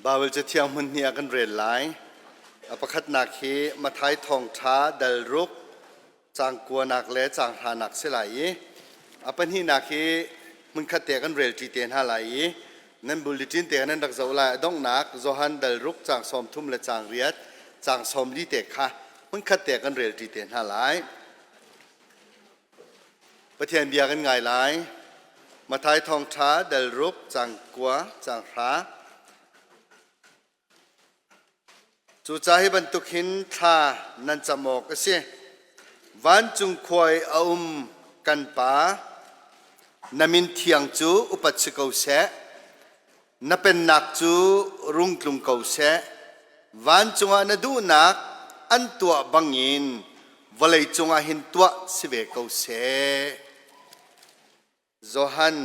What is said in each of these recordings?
Baibal Cathiang hmun hnih ah kan rel lai. A pakhatnak hi Matthai Thawngṭha dal ruk caang kuanak le caang hranak si lai i a pahnihnak hi hmunkhat te kan rel ṭi te hna lai i nan bulletin te nan rak zoh lai. A donghnak Johan dal ruk caang 30 le caang riat caang 40 te kha hmunkhat te kan rel ṭi te hna lai. Pathian bia kan ngai lai. Matthai thawngṭha dal ruk caang kua caang hra. Cucaah hi bantuk hin thla nan cam awk a si. Vancung khua i a um kan Pa, na min thiang cu upat si ko seh. Na pennak cu rung tlung ko seh. Vancung ah na duhnak an tuah bangin vawleicung ah hin tuah si ve ko seh. Johan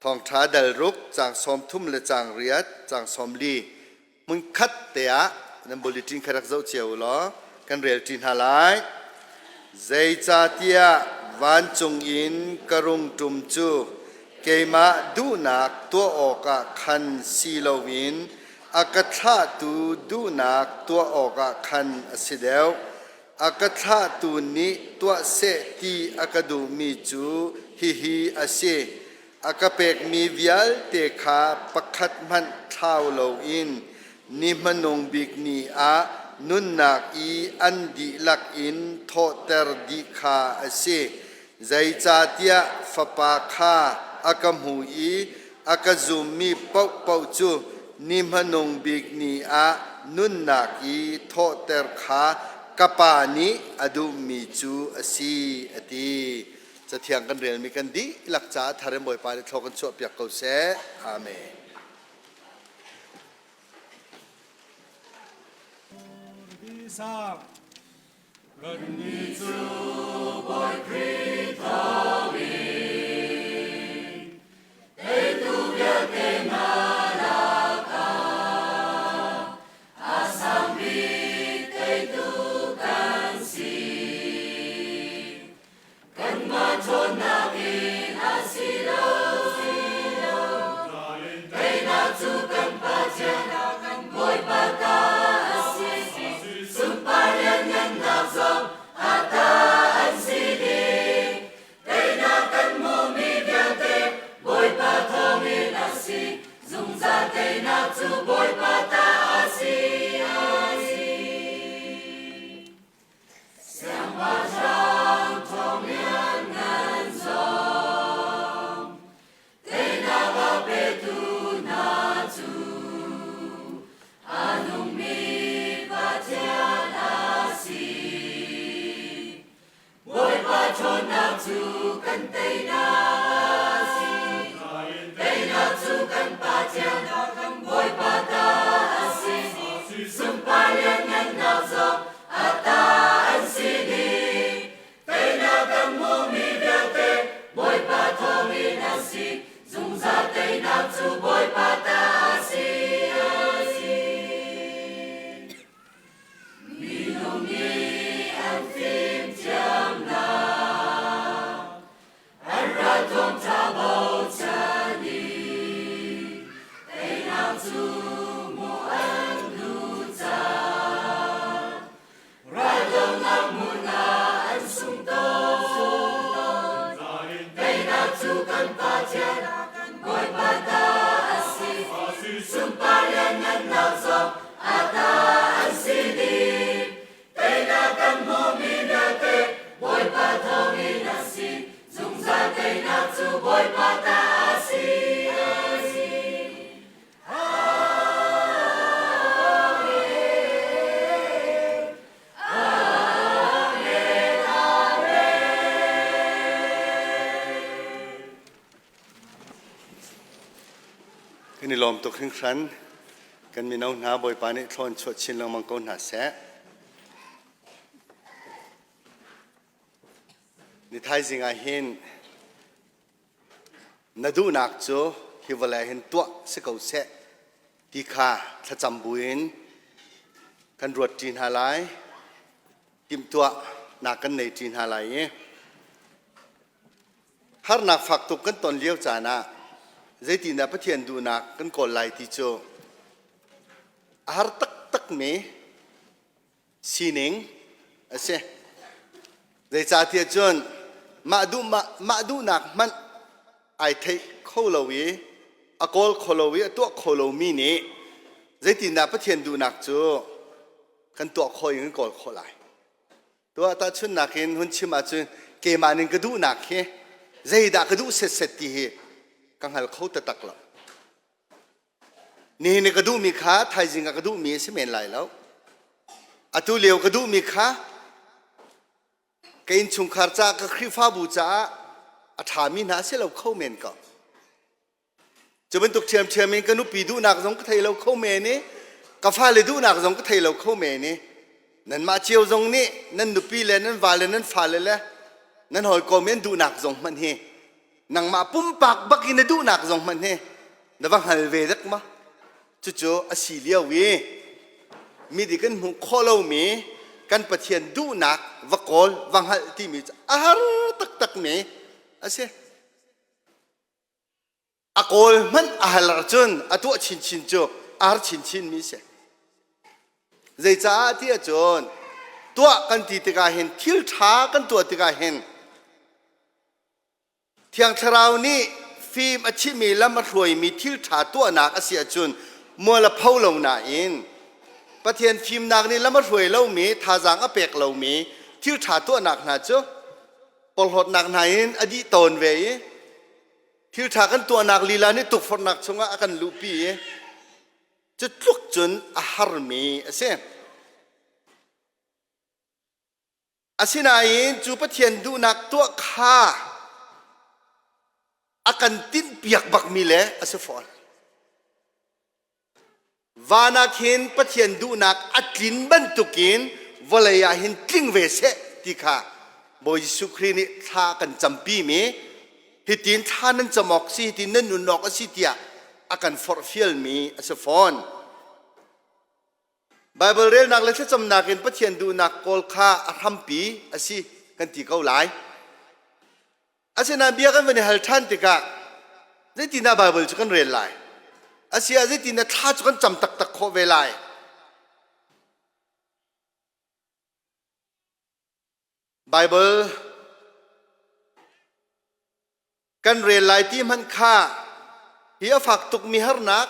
Thawngṭha dal ruk caang 30 le caang riat caang 40 hmunkhat te ah nan bulletin kha rak zoh cio u law kan rel ṭi hna lai. Zeicahtiah vancung in ka rung ṭum cu keimah duhnak tuah awkah khan si loin a ka thlahtu duhnak tuah awkah khan a si deuh. A ka thlahtu nih tuah seh ti a ka duhmi cu hihi a si: A ka pekmi vialte kha pakhat hmanh thlau loin ni hmanung bik ni ah nunnak i an dihlak in thawhter dih kha a si. Zeicahtiah Fapa kha a ka hmu i a ka zummi paohpaoh cu ni hmanung bik ni ah nunnak i thawhter kha ka Pa nih a duhmi cu a si, a ti. Cathiang kan relmi kan dihlak caah thar in Bawipa nih thlaw kan chuahpiak ko seh. Amen. Kannih cu Bawi Khrih thawngin teitu vialte hna lakah a sang bik teitu kan si. Kanmah ṭhawnnak in a si lo, teinak cu kan Pathian Bawipa ta a si. Sunpar lianngannak zong a ta an si dih. Teinak kan hmuhmi vialte Bawipa thawngin a si. Zungzal teinak cu Bawipa ta a si. A si. Siangpahrang thawng lianngan zong teinak a petu hna cu a nungmi Pathian a si. Bawipa ṭhawnnak cu kan teinak a si. Teinak cu kan Pathian Bawipa ta a si. Sunpar lianngannak zong a ta an si dih. Teinak kan hmuhmi vialte Bawipa thawngin a si. Zungzal teinak cu Bawipa ta a si. A si. Minung nih an fimthiamnak an ral thawngṭha bochan i teinak cu hmuh an duh cang. Raldohnak hmun ah an sung tawn. Teinak cu kan Pathian Bawipa ta a si. Sunpar lianngannak zong a ta an si dih. Teinak kan hmuhmi vialte Bawipa thawngin a si. Zungzal teinak cu Bawipa ta a si. A si. Kan i lawm tuk hringhran. Kan mino hna Bawipa nih thlawn chuah chin lengmang ko hna seh. Ni thaizing ah hin Na duhnak cu hi vawlei hin tuah si ko seh ti kha thlacam buin kan ruat ṭi hna lai. Timhtuahnak kan nei ṭi hna lai i harnak fak tuk kan ton lio caan ah zeitindah Pathian duhnak kan kawl lai ti cu A har taktakmi sining a si. Zeicahtiah cun mah duh mah duhnak hmanh ai theih kho lo i a kawl kho lo i a tuah kho lomi nih zeitindah Pathian duhnak cu kan tuah khawh in kan kawl khawh lai. Tuah tahchunhnak in hun chim ahcun keimah ning ka duhnak hi zeidah ka duh setset ti hi ka hngal kho taktak lo. Nihin i ka duhmi kha thaizing ah ka duhmi a si men lai lo. Atu lio ka duhmi kha ka innchungkhar caah ka Khrihfabu caah a ṭhami hna a si lo kho men ko. Cu bantuk ṭhiamṭhiam in ka nupi duhnak zong ka thei lo kho men i ka fale duhnak zong ka thei lo kho men i nanmah cio zong nih nan nupi le nan vale nan fale le nan hawikom i an duhnak zong hmanh hi nangmah pumpak bak in na duhnak zong hmanh hi na va hngal ve dek ma? Cucu a si lio i mi kan hmuh khawh lomi kan Pathian duhnak va kawl va hngalh timi cu a har taktakmi a si. A kawl hmanh a hal ahcun a tuah chinchin cu a har chinchin mi si. Zeicaah ti ahcun tuah kan ti tikah hin thil ṭha kan tuah tikah hin Thiang Thlarau nih fim a chimmi lam a hruaimi thil ṭha tuahnak a si ahcun mual a pho lo nain Pathian fimnak nih lam a hruai lomi, thazaang a pek lomi thil ṭha tuahnak hna cu porhlawtnak hna in a dih tawn ve i thil ṭha kan tuahnak lila nih tukforhnak chungah a kan luhpi i cu tluk cun a harmi a si. Asinain cu Pathian duhnak tuah kha a kan tinhpiak bakmi le a si fawn. Van ah khin Pathian duhnak a tlin bantukin vawlei ah hin tling ve seh ti kha Bawi Jesuh Khrih nih thla kan campimi hitin thla nan cam awk si hitin nan nun awk a si tiah a kan forhfialmi a si fawn. Baibal relnak le thlacamnak in Pathian duhnak kawl kha a hrampi a si kan ti ko lai. Asinain bia kan van i hal ṭhan tikah zeitindah Baibal cu kan rel lai? Asiah zeitindah thla cu kan cam taktak khawh ve lai? Baibal kan rel lai ti hmanh kha hi a fak tukmi harnak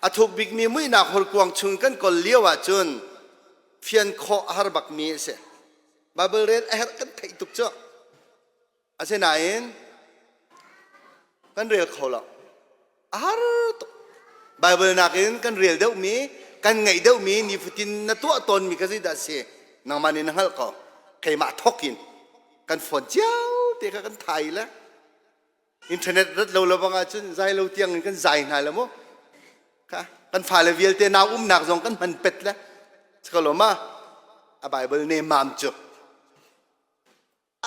a thuk bikmi muihnak horkuang chung kan kol lio ahcun fian khawh a har bakmi a si. Baibal rel a herh kan theih tuk cu. Asinain kan rel kho lo. A har tuk. Baibal nakin kan rel deuhmi, kan ngaih deuhmi nifatin na tuah tawnmi kha zeidah a si? Nangmah nih na hngalh ko. Keimah thawk in kan phone cio te kha kan thai le internet rat lo lo bang ahcun zai lo tiang in kan zai hna le mu. Kha kan fale vialte nau umnak zong kan hman pet le lo ma a Bible ne mam cu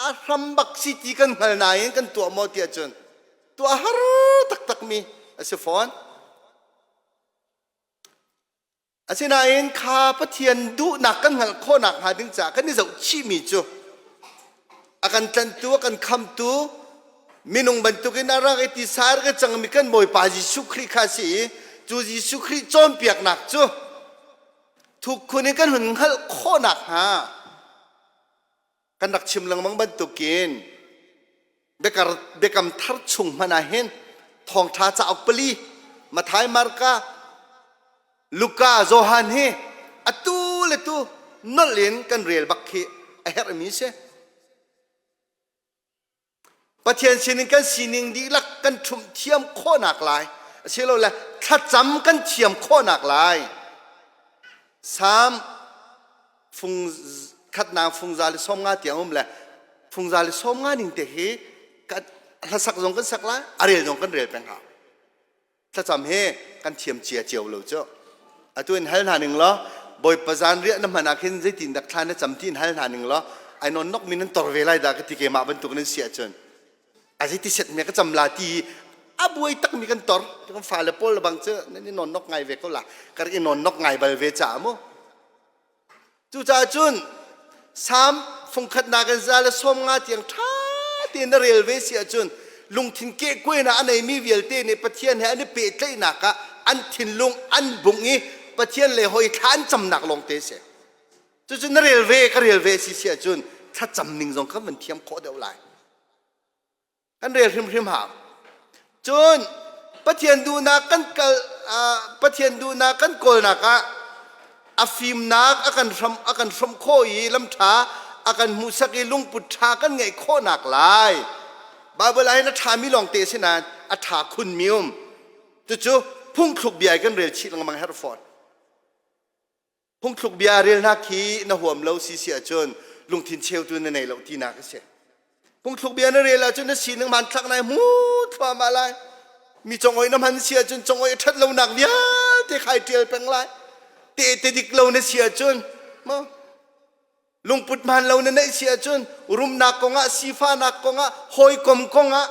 a hram bak si ti kan hngal nain kan tuah maw tiah cun tuah har taktakmi a si fawn. Asinain kha Pathian duhnak kan hngalh khawhnak hnga ding caah kan i zohchihmi cu a kan tlanhtu, a kan khamtu, minung bantukin a rak i tisa a rak i cangmi kan Bawipa Jesuh Khrih kha a si i cu Jesuh Khrih cawnpiaknak cu thukkhun in kan hun hngalh khawhnak hnga kan rak chim lengmang bantukin biakam thar chung hmanh ah hin thawngṭha cauk pali Mathai, Marka, Luka, Johan hi atu le tu nolh in kan rel bak khi a herhmi si. Pathian sinin kan sining dihlak kan ṭhumh thiam khawhnak lai asilole thlacam kan thiam khawhnak lai Salm fung khatnak fungza le 50 tiang um le fungza le 50 ning te hi hlasak zong kan sak lai a rel zong kan rel peng hau. Thlacam hi kan thiam cia cio lo cu. Atu in hal hna ning law Bawipa zan riah na hman ah khin zeitin dak thla na cam ti in hal hna ning law ai non nok mi nan tor ve lai dah ka ti keimah bantuk nan si ahcun a zeiti set me ka cam la ti a buai tak mi kan tor. Kan fale pawl bang cu nan i non nok ngai ve ko la ka rak i non nok ngai bal ve ca mu. Cucaah cun Salm fungkhatnak in 150 tiang ṭha tein na rel ve si ahcun lungthin kehkuainak a neimi vialte nih Pathian he an i pehtlaihnak ah an thinlung an bungh i Pathian le hoi thla an camnak lawng te si. Cucu na rel ve ka rel ve si si ahcun thlacam ning zong kan van thiam khawh deuh lai. Kan rel hrimhrim hau. Cun Pathian duhnak kan kal Pathian duhnak kan kawlnak ah a fimnak a kan hram a kan hrawmh khawh i lamṭha a kan hmuhsak i lungput ṭha kan ngeih khawhnak lai. Baibal ah hin a ṭhami lawng te si nain a ṭha khunmi um. Cucu phungthluk bia kan rel chih lengmang herh fawn. Phungthluk bia rel hna khi na huam lo si si ahcun lungthin cheutu na nei lo tinak a si. Phungthluk bia na rel ahcun na sining hmanthlak nai hmu thluahmah lai. Mi congoi na hman si ahcun congoi a ṭhat lonak vialte khai ṭial peng lai. Tehte dik lo na si ahcun maw lungput hmaan lo na neih si ahcun rumnak kongah sifahnak kongah hawikom kongah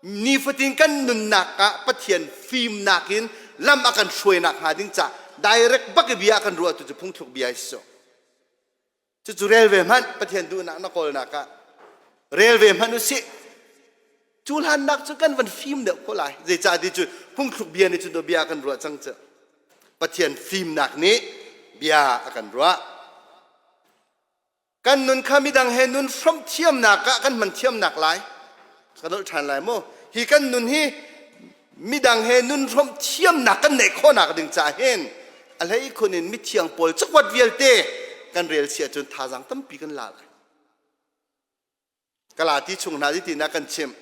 nifatin kan nunnak ah Pathian fimnak in lam a kan hruainak hnga ding ca direct bak i bia a kan ruah tu cu phungthluk bia si cu cucu rel ve hmanh Pathian duhnak na kawlnak ah rel ve hmanh usih cu hlannak cu kan van fim deuh ko lai zeicah ti cu phungthluk bia nih cun bia kan ruah cang cu Pathian fimnak nih bia a kan ruah kan nun kha midang he nun hrawmh thiamnak ah kan hman thiamnak lai ka nolh ṭhan lai mu hi kan nun hi midang he nun hrawmh thiamnak kan neih khawhnak ding ca hin a hlei khun in mithiang pawl cakuat vialte kan rel si ahcun thazaang tampi kan la lai Kala ti chung hna ti na kan chimh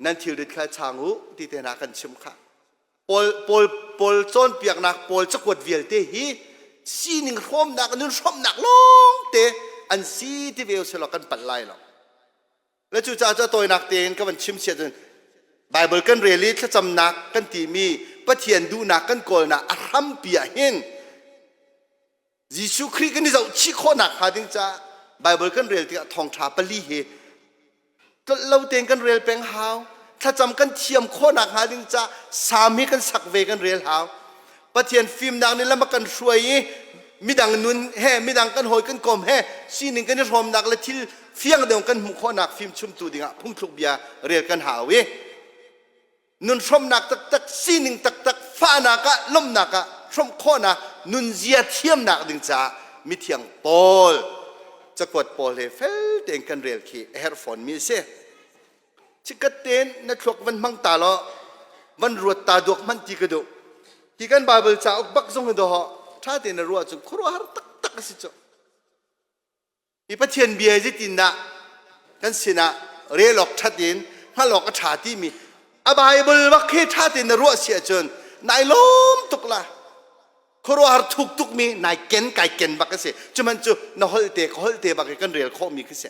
nan thilrit kha chang u ti te hna kan chim kha Paul Paul Paul cawnpiaknak Paul cakuat vialte hi sining hrawmnak nun hrawmnak lawng te an si ti ve selaw kan palh lai lo le cu caah cu tawinak tein ka van chim sia cun Bible kan rel i thlacamnak kan timi Pathian duhnak kan kawlnak a hrampi ah hin Jesuh Khrih kan i zohchih khawhnak hnga ding caah Baibal kan rel tikah thawngṭha pali hi tlolh lo tein kan rel peng hau. Thlacam kan thiam khawhnak hnga ding caah Salm hi kan sak ve kan rel hau. Pathian fimnak nih lam a kan hruai i midang nun he midang kan hawi kan kom he sining kan i hrawmnak le thil fiang deuh kan hmuh khawhnak fimchimtu dingah phungthluk bia rel kan hau i nun hrawmnak taktak sining taktak fahnak ah lawmhnak ah hrawmh khawhnak nunzia thiamnak ding caah mithiang Paul cakuat pawl he fel tein kan rel khi a herh fawn mi a si chikat tein na thluak van hmang ta law van ruat ta duak hmanh ti ka duh hi kan Bible cauk bak zong hi dawh ṭha tein na ruah cun khuaruahhar taktak a si cu Hi Pathian bia zeitindah kan sinah rel awk ṭhat in hngalh awk a ṭha timi a Baibal bak khi ṭha tein na ruah si ahcun nai lawm tuk la. Khuaruahhar thuk tukmi nai ken kai ken bak a si. Cuman cu na holh te ka holh te bak i kan rel khawhmi khi si.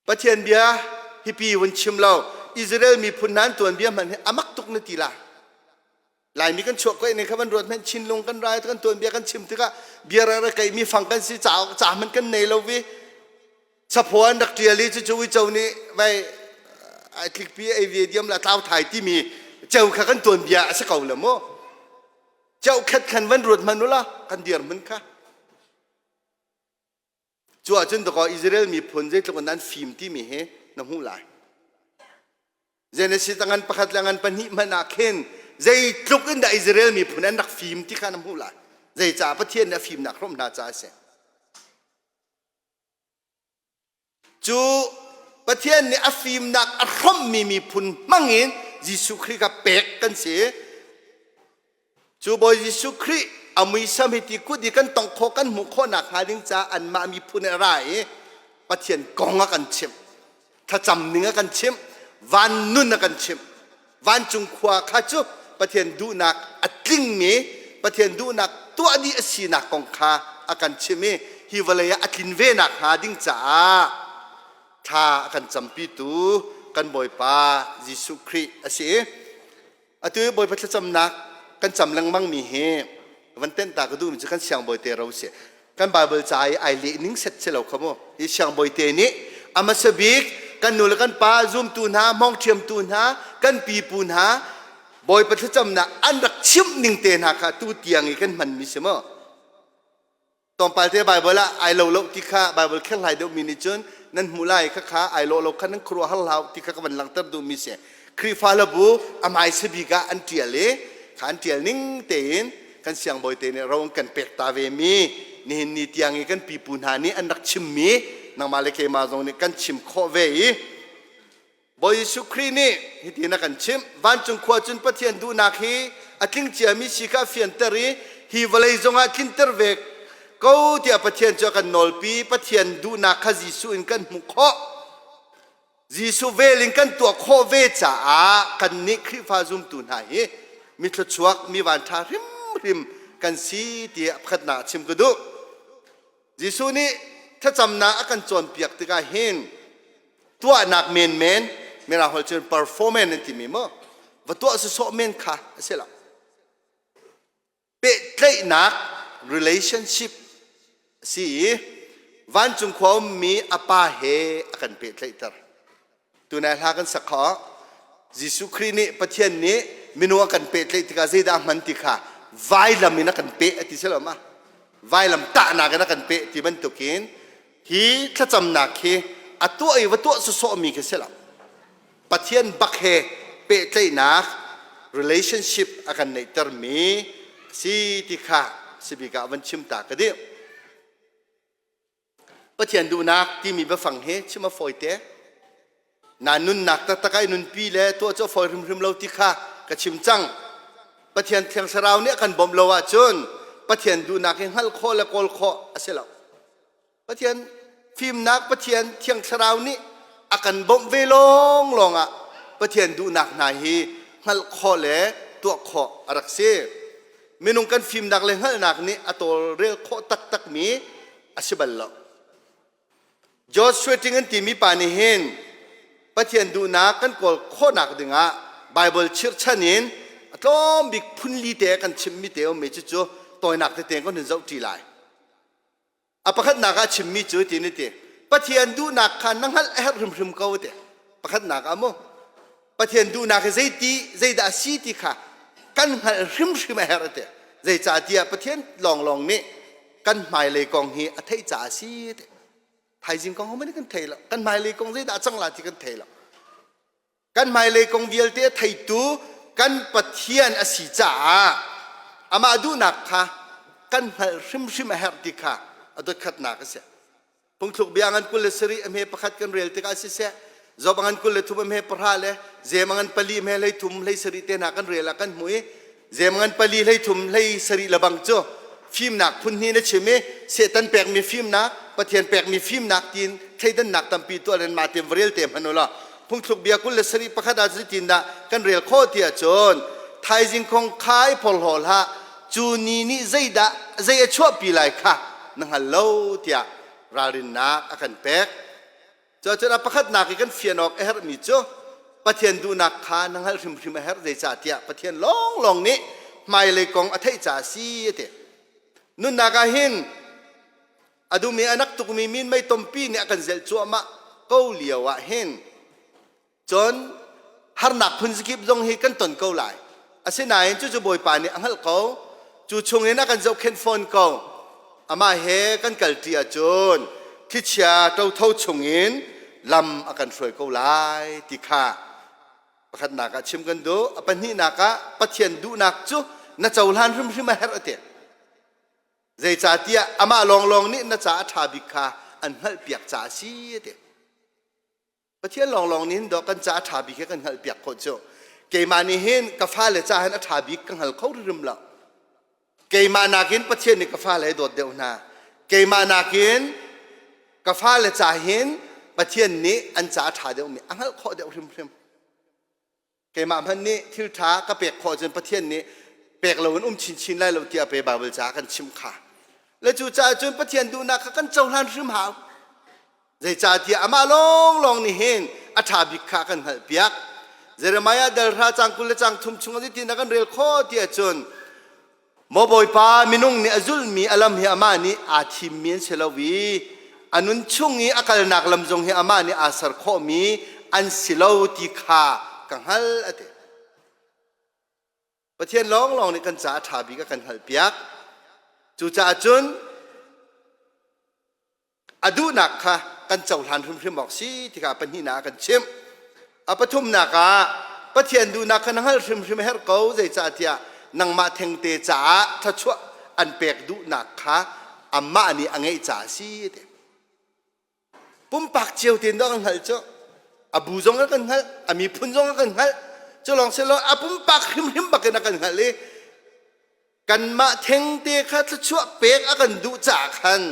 Pathian bia hipi vun chim lo Israel miphun nan tuanbia hmanh hi amak tuk na ti la Laimi kan chuah ko ne kha van ruat hmanh Chinlung kan rai kan tuanbia kan chim tikah bia ra kai mi fang kan si ca ca hmanh kan nei lo vi sapho an rak tial i cucu uico nih vai ai tlikpi ei ve diam la tlau thai timi ceu kha kan tuanbia a si ko le mu ceu khat khan van ruat hmanh ula kan dir hmun kha Cu ahcun dakaw Israel miphun zeitluk in an fim timi hi na hmuh lai. Genesis a ngan pakhat le a ngan pahnih hmanh ah khin zeitluk in dah Israel miphun an rak fim ti kha na hmuh lai. Zeicah Pathian nih a fimnak hrawmh hna caah a si. Cu Pathian nih a fimnak a hrawmhmi miphun hmangin Jesuh Khrih kha pek kan si. Cu Bawi Jesuh Khrih a muisam hi ti kut i kan tongh khawh kan hmuh khawhnak hnga ding caah anmah miphun in a ra i Pathian kong a kan chimh. Thlacam ning a kan chimh. Van nun a kan chimh. Vancung khua kha cu Pathian duhnak a tlingmi Pathian duhnak tuah dih a sinak kong kha a kan chimh i hi vawlei ah a tlin ve nak hnga ding caah thla a kan campitu kan Bawipa Jesuh Khrih a si. Atu i Bawipa thlacamnak kan cam lengmang mi hi van tenh ta ka duhmi cu kan siangbawi te ro si. Kan Bible ca i ai leh ning set si lo kha mu. Hi siangbawi te nih a hmasa bik kan nu le kan pa zumtu hna, hmawngṭhiamtu hna, kan pipu hna Bawipa thlacamnak an rak chimh ning te hna kha tu tiang i kan hmanmi si mu. Tlawmpal te Bible ah ai lo lo ti kha Bible kherhlai deuhmi nih cun nan hmuh lai kha kha ai lo lo kha nan khuaruah har hlah ti kha ka van langhter duhmi si. Khrihfa hlabu a hmaisa bik ah an ṭial i kha an ṭial ning tein kan siangbawi te nih ro an kan pek ta ve mi nihin ni tiang i kan pipu hna nih an rak chimmi nangmah le keimah zong nih kan chim khawh ve i Bawi Jesuh Khrih nih hitin a kan chimh vancung khua cun Pathian duhnak hi a tling ciami si kha a fianter i hi vawlei zongah tlinter ve ko tiah Pathian cu a kan nawlpi. Pathian duhnak kha Jesuh in kan hmuh khawh. Jesuh vel in kan tuah khawh ve caah kannih Khrihfa zumtu hna hi mi thluachuak mi vanṭha hrimhrim kan si tiah pakhatnak chim ka duh. Jesuh nih thlacamnak a kan cawnpiak tikah hin tuahnak menmen Mirang holh cun performance an timi maw va tuah sawsawh men kha a si lo. Pehtlaihnak relationship a si i vancung khua ummi a pa he a kan pehtlaihter. Tunai hla kan sak kha Jesuh Khrih nih Pathian nih minung a kan pehtlaih tikah zeidah a hman ti kha vailam in a kan peh a ti si lo ma? Vailam tahnak in a kan peh ti bantukin hi thlacamnak hi a tuah i va tuah sawsawhmi khi si lo. Pathian bak he pehtlaihnak relationship a kan neihtermi si ti kha sibik ah van chim ta ka dih. Pathian duhnak timi biafang hi chim a fawite. Na nunnak taktak ah i nunpi le tuah cu a fawi hrimhrim lo ti kha ka chim cang. Pathian Thiang Thlarau nih a kan bawmh lo ahcun Pathian duhnak hi hngalh khawh le kawl khawh a si lo. Pathian fimnak Pathian Thiang Thlarau nih a kan bawmh ve lawnglawng ah Pathian duhnak hna hi hngalh khawh le tuah khawh a rak si. Minung kan fimnak le hngalhnak nih a tawlrel khawh taktakmi a si bal lo. George Sweating an timi pa nih hin Pathian duhnak kan kawl khawhnak dingah Bible chirhchan in a tlawm bik phunli te kan chimmi te ummi cucu tawinak tete kan hun zoh ṭi lai. A pakhatnak ah chimmi cu ti ni ti Pathian duhnak kha na hngalh a herh hrimhrim ko te. Pakhatnak ah mu Pathian duhnak hi zeiti zeidah a si ti kha kan hngalh hrimhrim a herh te. Zeicahtiah Pathian lawnglawng nih kan hmailei kong hi a theih caah a si te. Thaizing kong hohmanh kan thei lo. Kan hmailei kong zeidah a cang la ti kan thei lo. Kan hmailei kong vialte a theitu kan Pathian a si caah amah duhnak kha kan hngalh hrimhrim a herh ti kha a dotkhatnak a si. Phungthluk bia ngan 27 a hme pakhat kan rel tikah siseh, Job ngan 23 a hme pahra le Jem ngan pali hme hlei thum hlei sarih te hna kan rel ah kan hmu i Jem ngan pali hlei thum hlei sarih lebang cu fimnak phun hnih na chim i Satan pekmi fimnak Pathian pekmi fimnak tiin thleidannak tampi tuah len mah te va rel te hmanh u law phungthluk bia 27 pakhat ah zeitindah kan rel khawh ti ahcun thaizing kong kha i phorhlaw hlah cu ni nih zeidah zei a chuahpi lai kha na hngal lo tiah ralrinnak a kan pek. Cuacun a pakhatnak i kan fian awk a herhmi cu Pathian duhnak kha na hngalh hrimhrim a herh zeicahtiah Pathian lawnglawng nih hmailei kong a theih caah a si a ti. Nunnak ah hin a dum i a nak tukmi minmei tompi nih a kan zelh cuahmah ko lio ah hin Cun harnak phunzakip zong hi kan ton ko lai. Asinain cucu Bawipa nih a hngalh ko. Cu chungin a kan zohkhenh fawn ko. Amah he kan kalṭi ahcun thlichia ṭotho chungin lam a kan hruai ko lai ti kha pakhatnak ah chim kan duh. A pahnihnak ah Pathian duhnak cu na cohlan hrimhrim a herh a ti. Zeicahtiah amah lawnglawng nih na ca a ṭha bik kha an hngalhpiak caah a si a ti. Pathian lawnglawng nih hin dawh kan ca a ṭha bik hi kan hngalhpiak khawh cu. Keimah nih hin ka fale ca hin a ṭha bik ka hngal kho hrimhrim lo. Keimah nakin Pathian nih ka fale a dawt deuh hna. Keimah nakin ka fale ca hin Pathian nih an ca a ṭha deuhmi a hngalh khawh deuh hrimhrim. Keimah hmanh nih thil ṭha ka pek khawh cun Pathian nih pek loin um chinchin lai lo tiah pe Baibal ca kan chimh kha. Le cu caah cun Pathian duhnak kha kan cohlan hrim hau. Zeicahtiah amah lawnglawng nih hin a ṭha bik kha kan hngalhpiak. Jeremiah dal hra cang 20 le cang thum chung ah zeitin dah kan rel khawh ti ahcun Maw Bawipa, minung nih a zulhmi a lam hi amah nih aa thimmi an si lo i a nun chung i a kalnak lam zong hi amah nih aa ser khawhmi an si lo ti kha ka hngalh a ti. Pathian lawnglawng nih kan caah a ṭha bik a kan hngalhpiak. Cucaah cun a duhnak kha kan cohlan hrimhrim awk si ti kha pahnihnak a kan chimh. A pathumnak ah Pathian duhnak kha na hngalh hrimhrim a herh ko zeicahtiah nangmah thengte caah thluachuah an pek duhnak kha amah nih a ngeih caah a si ti. Pumpak cio tein dah kan hngalh cu a bu zong a kan hngalh a miphun zong a kan hngalh cu lawng si lo a pumpak hrimhrim bakin a kan hngalh i kanmah thengte kha thluachuah pek a kan duh caah khan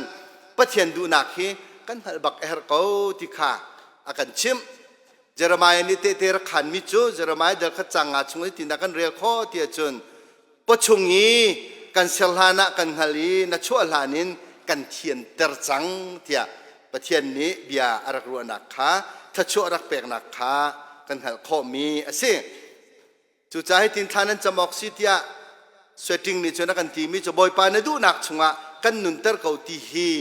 Pathian duhnak hi kan hngalh bak a herh ko ti kha a kan chimh. Jeremiah nih tehte rak khanmi cu Jeremiah dal khat cang nga chung i tinak kan rel khawh ti ahcun pawchung i kan ser hlan ah kan hngal i na chuah hlan in kan thianter cang tiah Pathian nih bia a rak ruahnak kha thluachuah rak peknak kha kan hngalh khawhmi a si. Cucaah hitin thla nan cam awk si tiah sweating nih cun a kan timi cu Bawipa na duhnak chungah kan nunter ko ti hi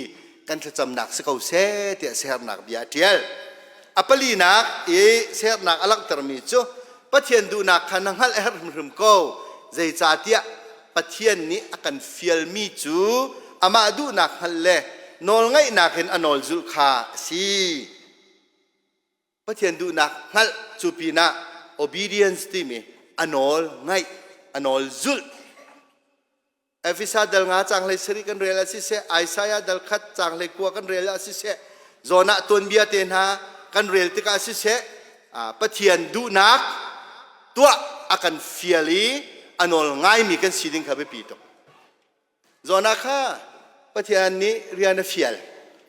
kan thlacamnak si ko seh tiah siaherhnak bia a ṭial. A palinak i siaherhnak a langhtermi cu Pathian duhnak kha na hngalh a herh hrimhrim ko. Zeicahtiah Pathian nih a kan fialmi cu amah duhnak hngalh le nawlngaihnak in a nawl zulh kha a si. Pathian duhnak hngalh cu pinah obedience timi a nawl ngaih, a nawl zulh. Efesa dal nga cang hlei sarih kan rel ah siseh, Isaiah dal khat cang hlei kua kan rel ah siseh, Jonah tuanbia te hna kan rel tikah siseh, Pathian duhnak tuah a kan fial i a nawl ngaimi kan si ding kha biapi tuk. Jonah kha Pathian nih rian a fial.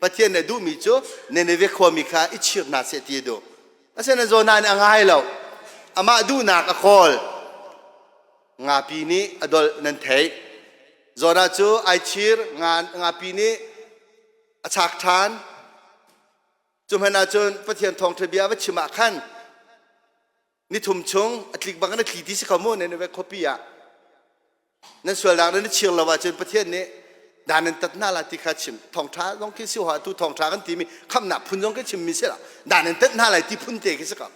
Pathian nih a duhmi cu Nineveh khuami kha i chir hna seh ti a duh. Asinain Jonah nih a ngai lo. Amah duhnak a kawl. Ngapi nih a dolh nan theih. Jonah cu ai chir, ngapi nih a chak ṭhan. Cu hmanh ahcun Pathian thawngṭha bia a va chim ah khan nithum chung a tlik bang in a tli ti si kho mu Nineveh khuapi ah nan sualnak nan i chir lo ahcun Pathian nih dan nan tat hna la ti kha chim thawngṭha zong khi si hua tu thawngṭha kan timi khamnak phun zong khi chimmi si la dan nan tat hna lai ti phun te khi si ko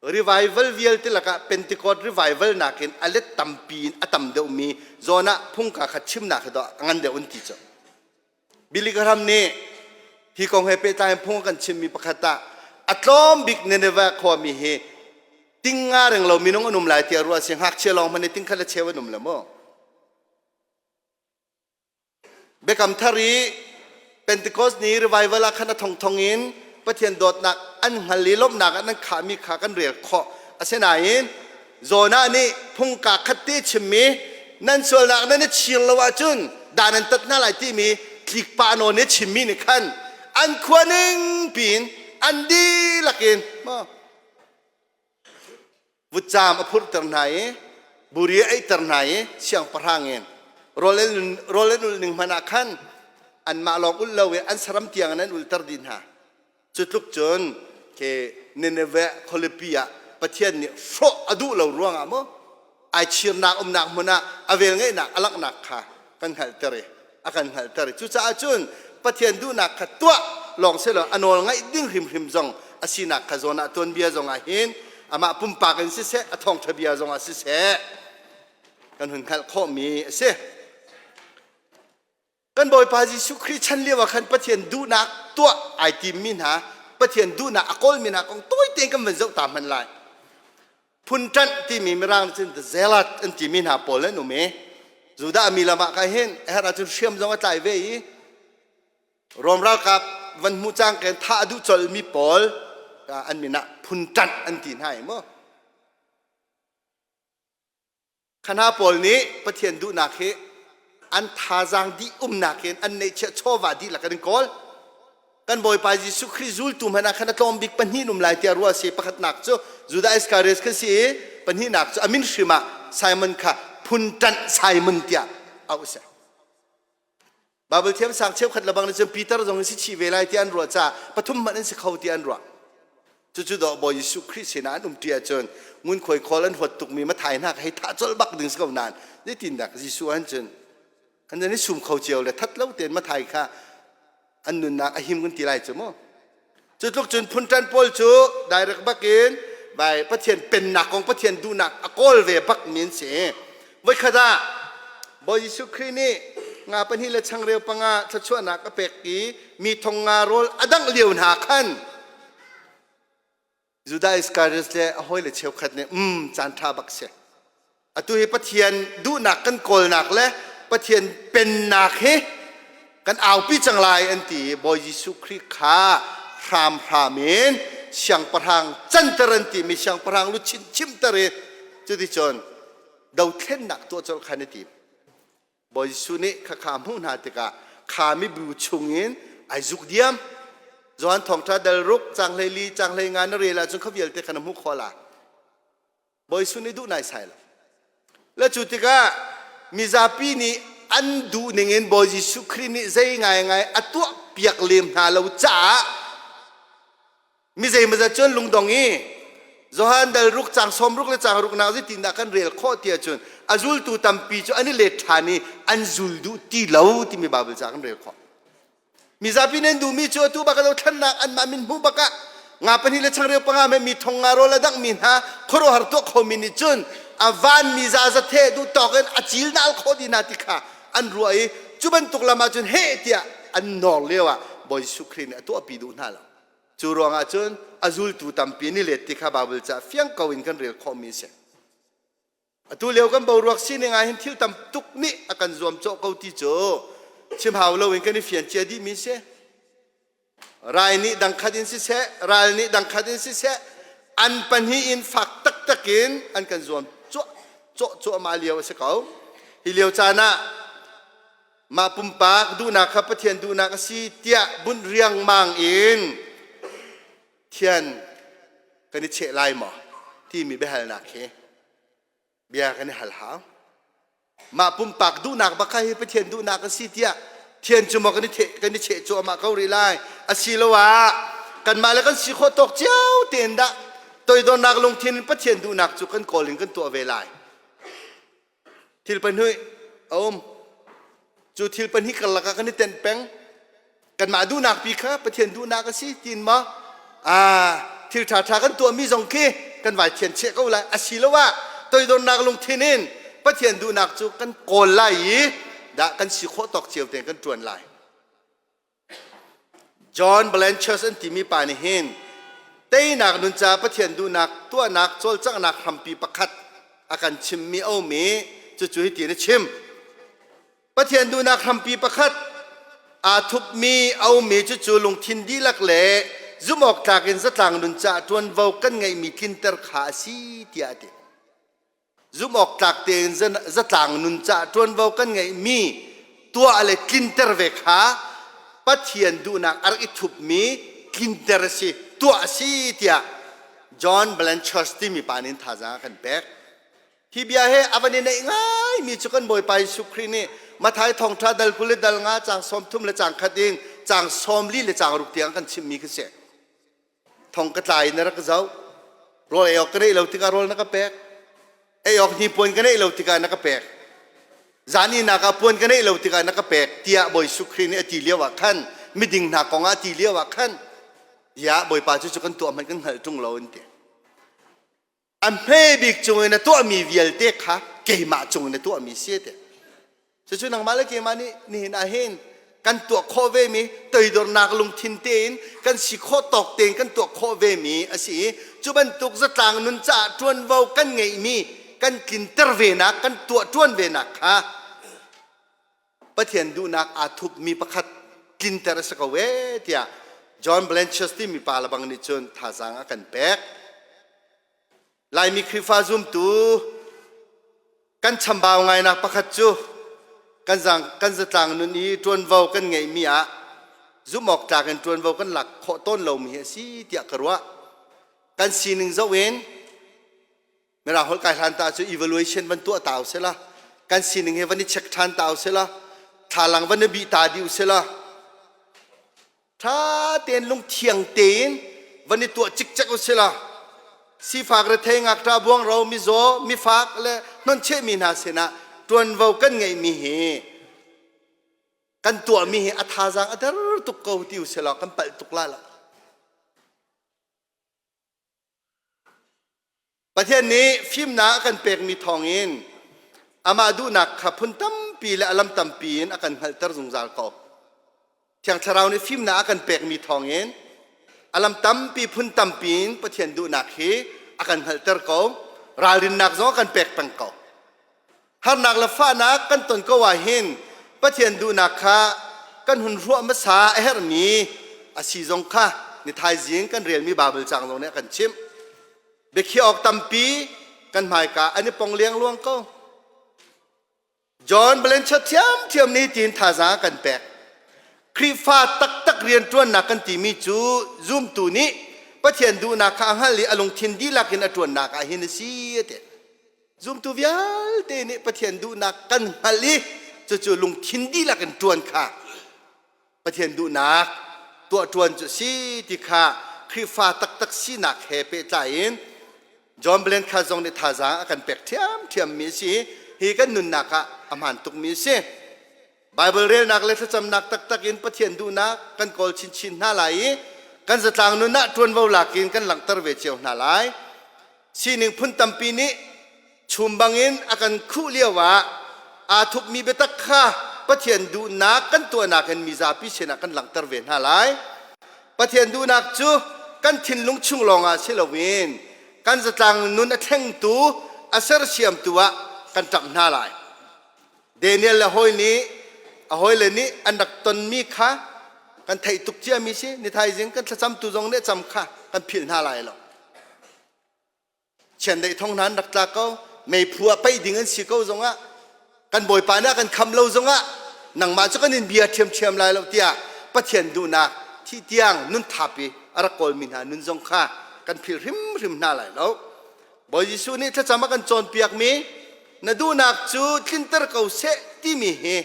revival vialte lakah Pentecost revival nakin a let tampi in a tam deuhmi zawn ah phungka kha chimnak hi dawh a ngan deuh an ti cu Billy Graham nih hi kong he pehtlai in phung a kan chimmi pakhat ah a tlawm bik Nineveh khuami hi ting nga reng lo minung an um lai tiah ruah si ngakchia lawng hmanh nih ting khat le cheu an um lo mu. Biakam thar i Pentecost ni revival ah khan a thongthong in Pathian dawtnak an hngal i lawmhnak ah nan khahmi kha kan rel khawh. Asinain Jonah nih phungka khat te chimmi nan sualnak nan i chir lo ahcun dan an tat hna lai timi tlikpa nawn i chimmi nih khan an khua ning piin an dihlak in vutcaam a phurhter hna i buri a eiter hna i siangpahrang in rawl an ulh ning hmanh ah khan anmah lawng ulh lo i an saram tiang in an ulhter dih hna. Cu tluk cun ke Nineveh khualipi ah Pathian nih hrawh a duh lo ruangah maw ai chirnak umnak hmun ah a velngeihnak a langhnak kha kan hngalhter i a kan hngalhter i cucaah cun Pathian duhnak kha tuah lawng si lo a nawl ngaih ding hrimhrim zong a sinak kha zawn ah tuanbia zong ah hin amah pumpak in siseh a thawngṭha bia zong ah siseh kan hun hngalh khawhmi a si. Kan Bawipa Jesuh Khrih chan lio ah khan Pathian duhnak tuah ai timmi hna, Pathian duhnak a kawlmi hna kong tawi tein kan van zoh ta hmanh lai. Phun ṭanh timi Mirang cun the zealot an timi hna pawl an um i Judah mi lam ah ka hin a herh ahcun hriam zong a tlai ve i Rom ralkap van hmuh cang ken thah a duh colmi pawl an min ah phun ṭanh an ti hna i mu. Khana pawl nih Pathian duhnak hi an thazaang dih umnak in an neihchiah chawva dihlak in kawl. Kan Bawipa Jesuh Khrih zultu hmanh ah khan a tlawm bik pahnih um lai tiah ruah a si. Pakhatnak cu Judah Iskariot kha si i pahnihnak cu a min hrim ah Simon kha phun ṭanh Simon tiah auh a si. Baibal thiamsang cheukhat lebang nih cun Peter zong in si chih ve lai tiah an ruah caah pathum hmanh an si kho tiah an ruah. Cucu dawh Bawi Jesuh Khrih sinah an umṭi ahcun ngunkhuai khawl an huat tukmi Mathai hna kha hei thah colh bak ding si ko nain zeitindah Jesuh an cun an i sum kho cio le that lo tein Mathai kha an nunnak a him kan ti lai cu mu. Cu tluk cun phunṭan pawl cu direct bakin vai Pathian pennak kong Pathian duhnak a kawl ve bak mi an si. Voikhat ah Bawi Jesuh Khrih nih nga pahnih le changreu panga thluachuahnak a pek i mi thong nga rawl a dangh lio hna khan. Judah Iscariot le a hawile cheukhat nih um caan ṭha bak si. Atu hi Pathian duhnak kan kawlnak le Pathian pennak hi kan aupi cang lai an ti i Bawi Jesuh Khrih kha hramhram in siangpahrang canter an timi siangpahrang luchin chimter i cuticun dothlennak tuah colh khan i tim. Bawi Jesuh nih khakha a hmuh hna tikah kha mibu chungin ai zuk diam. Johan thawngṭha dal ruk cang 14 cang 15 na rel ahcun kha vialte kha na hmuh khawh lai. Bawi Jesuh nih duh naisai lo. Le cu tikah mizapi nih an duh ningin Bawi Jesuh Khrih nih zei ngaingai a tuah piak lem hna lo caah mi zeimawzat cun lungdong i Johan dal ruk cang sawm ruk le cang ruk nak zeitindah kan rel khawh ti ahcun a zultu tampi cu an i let ṭhan i an zul duh ti lo timi Baibal ca kan rel khawh. Mizapi nih an duhmi cu atu bak dothlennak anmah min hmuh bak ah nga pahnih le changreu panga me mi thong nga rawl a danghmi hna khuaruahhar tuah khomi nih cun a van mi zazat he duh tawk in a cil nal khawh dih hna ti kha an ruah i cu bantuk lam ah cun heh tiah an nawr lio ah Bawi Jesuh Khrih nih a tuahpi duh hna lo. Cu ruangah cun a zultu tampi an i let ti kha Baibal ca fiang ko in kan rel khawhmi a si. Atu lio kan boruak sining ah hin thil tam tuk nih a kan zuamcawh ko ti cu chim hau loin kan i fian cia dihmi si. Rai nih dangkhat in siseh, ral nih dangkhat in siseh, an pahnih in fak taktak in an kan zuam cuah cawh cuahmah lio a si ko. Hi lio caan ah mah pumpak duhnak kha Pathian duhnak a si tiah bunh riangmang in thian kan i cheh lai maw timi biahalnak hi bia kan i hal hau. Mah pumpak duhnak bak kha hi Pathian duhnak a si tiah thian cu maw kan i theh kan i cheh cuahmah ko rih lai asiloah kanmah le kan si khawh tawk cio tein dah toidornak lungthin in Pathian duhnak cu kan kawl in kan tuah ve lai. Thil pahnih a um. Cu thil pahnih karlak ah kan i tenh peng. Kanmah duhnak pi kha Pathian duhnak a si tiin maw thil ṭhaṭha kan tuahmi zong khi kan vai thian cheh ko lai. Asiloah toidornak lungthin in Pathian duhnak cu kan kawl lai i dah kan si khawh tawk cio tein kan ṭuan lai. John Blanchard an timi pa nih hin teinak nun ca Pathian duhnak tuahnak cawlcanghnak hrampi pakhat a kan chimmi a um i cucu hitin a chim. Pathian duhnak hrampi pakhat aa thupmi a ummi cucu lungthin dihlak le zumhawktlak in zatlang nun caah ṭuanvo kan ngeihmi tlinter kha a si tiah a ti. Zumhawktlak tein zatlang nun caah ṭuanvo kan ngeihmi tuah le tlinter ve kha Pathian duhnak a rak i thupmi tlinter a si, tuah a si tiah John Blanchard timi pa nih thazaang a kan pek. Hi bia he a van i neih ngaimi cu kan Bawipa Jesuh Khrih nih Matthai thawngṭha dal 20 le dal nga caang 30 le caang khat in caang 44 le caang ruk tiang kan chimmi khi si. Thong ka tla in na rak ka zoh. Rawl ei awk ka neih lo tikah rawl na ka pek. Ei awk hnipuan ka neih lo tikah na ka pek. Zan ihnak ah puan ka neih lo tikah na ka pek tiah Bawi Jesuh Khrih nih a ti lio ah khan miding hna kong ah a ti lio ah khan tiah Bawipa cu cu kan tuah hmanh kan hngalh ṭung lo an ti. A hme bik cung in a tuahmi vialte kha keimah cung in a tuahmi si te. Cucu nangmah le keimah nih nihin ah hin kan tuah khawh vemi toidornak lungthin tein kan si khawh tawk tein kan tuah khawh vemi a si i cu bantuk zatlang nun caah ṭuanvo kan ngeihmi kan tlinter venak kan tuah ṭuan venak kha Pathian duhnak aa thupmi pakhat tlinter a si ko ee tiah John Blanchard timi pa lebang nih cun thazaang a kan pek. Laimi Khrihfa zumtu kan chambau ngainak pakhat cu kan, zang, kan zatlang nun i ṭuanvo kan ngeihmi ah zumh awk tlak in ṭuanvo kan lak khawh tawn lomi hi a si tiah ka ruah. Kan sining zoh in Mirang holh kai hlan ta cu evaluation van tuah ta usih la kan sining hi van i check ṭhan ta usih la thlalang van i bih ta dih usih la ṭha tein lungthiang tein van i tuah cikcek usih la sifak rethei ngakṭah buangro mizaw mifak le hnonchehmi hna sinah ṭuanvo kan ngeihmi hi kan tuahmi hi a thazaang a der tuk ko ti usih law kan palh tuk la lo. Pathian nih fimnak a kan pekmi thawngin amah duhnak kha phun tampi le a lam tampi in a kan hngalhter zungzal ko. Thiang Thlarau nih fimnak a kan pekmi thawngin A lam tampi phun tampi in Pathian duhnak hi a kan hngalhter ko. Ralrinnak zong a kan pek peng ko. Harnak le fahnak kan ton ko ah hin Pathian duhnak kha kan hun ruah hmasa a herhmi a si zong kha ni thaizing kan relmi Baibal caang zong nih a kan chimh. Biakhiah awk tampi kan hmaika an i pong liangluang ko. John Blanchard thiamthiam nih tiin thazaang a kan pek. Khrihfa taktak rianṭuannak kan timi cu zumtu nih Pathian duhnak kha a hngalh i a lungthin dihlak in a ṭuannak ah hin a si a ti. Zumtu vialte nih Pathian duhnak kan hngalh i cucu lungthin dihlak in ṭuan kha Pathian duhnak tuah ṭuan cu si ti kha Khrihfa taktak sinak he pehtlai in John Blanchard zong nih thazaang a kan pek ṭhiamṭhiammi a si. Hi kan nunnak ah a hmaan tukmi a si. Baibal relnak le thlacamnak taktak in Pathian duhnak kan kawl chinchin hna lai i kan zatlang nun ah ṭuanvo lak in kan langhter ve cio hna lai. Sining phun tampi nih chum bangin a kan khuh lioah aa thupmi biatak kha Pathian duhnak kan tuahnak in mizapi sinah kan langhter ve hna lai. Pathian duhnak cu kan thinlung chung lawngah si loin kan zatlang nun a thlengtu, a sersiamtu ah kan ṭamh hna lai. Daniel le hawi nih a hawile nih an rak tonmi kha kan theih tuk ciami si. Ni thaizing kan thlacamtu zong nih cam kha kan philh hna lai lo. Chiandeih thong hna an rak tla ko, meiphu ah paih ding an si ko zongah, kan Bawipa nih a kan kham lo zongah, nangmah cu kan in bia ṭhiamṭhiam lai lo tiah Pathian duhnak thih tiang nun thapi a rak kawlmi hna nun zong kha kan philh hrimhrim hna lai lo. Bawi Jesuh nih thlacam a kan cawnpiakmi na duhnak cu tlinter ko seh timi hi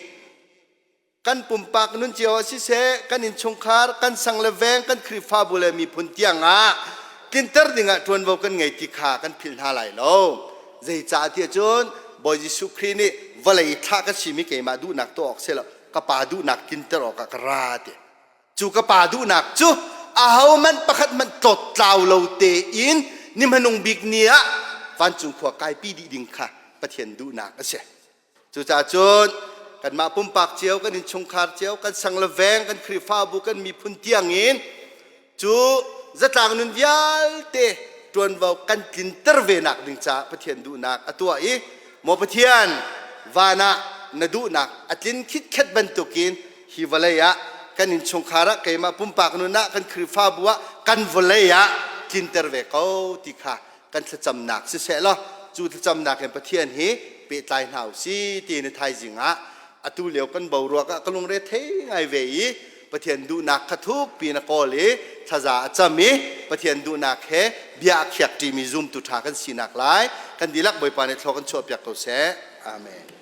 kan pumpak nun cio ah siseh, kan innchungkhar, kan sang le veng, kan Khrihfabu le miphun tiang ah tlinter dingah ṭuanvo kan ngei ti kha kan philh hna lai lo. Zeicah tiah cun Bawi Jesuh Khrih nih vawlei thlah ka simi keimah duhnak tuah awk si lo, ka Pa duhnak tlinter awkah ka ra ti. Cu ka Pa duhnak cu ahohmanh pakhat hmanh tlawttlau lo tein ni hmanung bik ni ah vancung khua kaipi dih ding kha Pathian duhnak a si. Cucaah cun kanmah pumpak cio, kan innchungkhar cio, kan sang le veng, kan Khrihfabu, kan miphun tiangin cu zatlang nun vialte ṭuanvo kan tlinter ve nak ding caah Pathian duhnak a tuah i maw Pathian, van ah na duhnak a tlin khitkhet bantukin hi vawlei ah kan innchungkhar ah, keimah pumpak nun ah, kan Khrihfabu ah, kan vawlei ah tlinter ve ko ti kha kan thlacamnak siseh law cu thlacamnak in Pathian hi pehtlai hna u si ti ni thaizing ah atu lio kan boruak ah ka lungre thei ngai ve i Pathian duhnak kha thuk piin a kawl i thlaza a cam i Pathian duhnak he bia a khiak ṭimi zumtu ṭha kan sinak lai kan dihlak Bawipa nih thlaw kan chuahpiak ko seh. Amen.